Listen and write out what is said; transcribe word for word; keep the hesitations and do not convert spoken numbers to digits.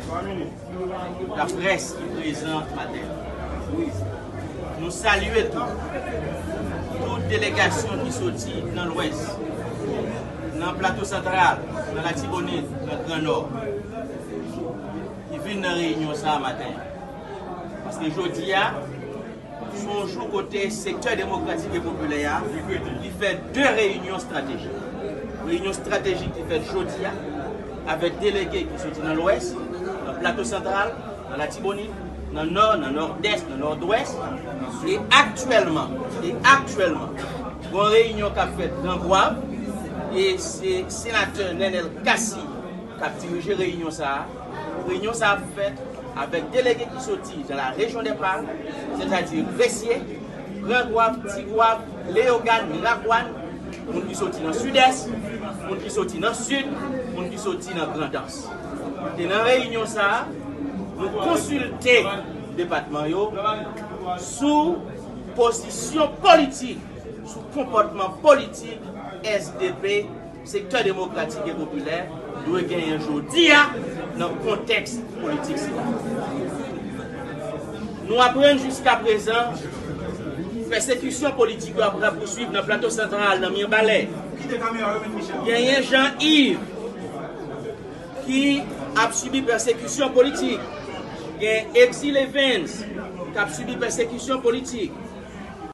Laprès ki prezan maten. Nou salye tou tout delegasyon ki soti nan Lwès, nan Plato Santral, nan Latibonit, nan Gran Nò, ki vin nan reyinyon sa a maten. Paske jodi a, se yon jou kote sektè demokratik e popilè a li fè de reyinyon estratejik. Reyinyon estratejik ki fèt jodi a avèk delege ki soti nan Lwès, nan Plato Santral, nan Latibonit, nan Nò, nan Nòdès, nan Nòdwès. E aktyèlman, e aktyèlman, gon reyinyon k ap fèt Gran Gwav, e se senatè Nenel Cassy k ap dirije reyinyon sa a. Reyinyon sa a ap fèt avèk delege ki soti dans la région des Palmes, sètadi Gresye, Gran Gwav, Ti Gwav, Leyogàn, Miragwàn, moun ki soti nan Sidès, moun ki soti nan Sid, moun ki soti nan Grandans. E nan reyinyon sa a, nou konsilte depatman yo sou pozisyon politik, sou konpòtman politik S D P, sektè demokratik e popilè, dwe genyen jodi a nan kontèks politik sila. Nou aprann jiska prezan pèsekisyon politik yo ap rapouswiv nan Plato Santral, nan Mibalè. Genyen Jean Yves ki ap sibi pèsekisyon politik. Gen Exil Evans k ap sibi pèsekisyon politik.